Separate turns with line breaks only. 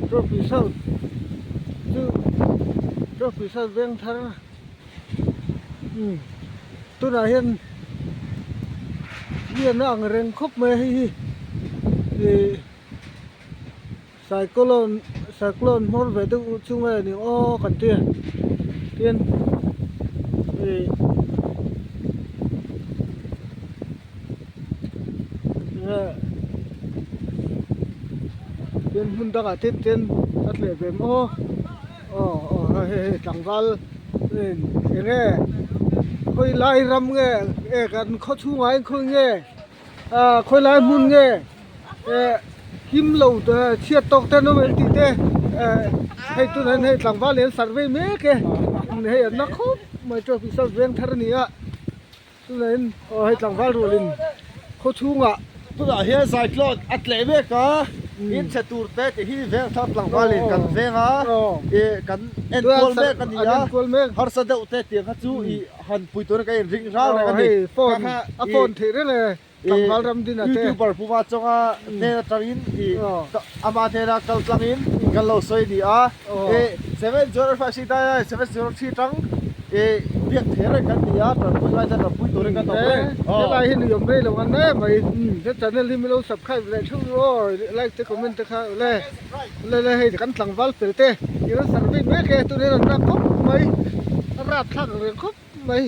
Trophy South chu Trophy South veng thar umm tunah hian lian a ang reng khawp mai a hei hi ih cyclone cyclone hmawr ve deuh chu nge ni aw kan ti a tin ih nge tin hmun dangah te ten a tleh ve maw aw aw hei hei hei tlangval eng nge khawi lai ram nge e kan khaw chhungah hian khawi nge ah khawi lai hmun nge eh him lo chhiat tawk te an awm em tih te eh hei tunah hian hei tlangval leh an survey mek e hei an la khawp mai chu officer veng thar a ni a tunah hian aw hei tlangval rualin khaw chhungah
tunah hian cyclone a tleh mek a in chhe tur te tih hi veng thar tlangval in kan veng a ih kan enkual mek a ni a harsa deuh te tiang kha chu ih han pui turin ka inring ral reng a ni.
Hei phone a phone theih reng e tlangval ram din a te.
Youtuber Puma chawnga hnen atangin i ama hnena kal tlangin kan lo sawi a ni a. I 705 703 tang i biak thei reng kan ni a tanpui ngai chuan tanpui turin kan awm reng.
Helai hi nuam rei lo ang em mai. He channel hi min lo subscribe leh theuh ru aw like te comment te kha le le le hei kan tlangval fel te i rawn survey mek e tunah hian an rap khawp mai a rap thlak reng khawp mai.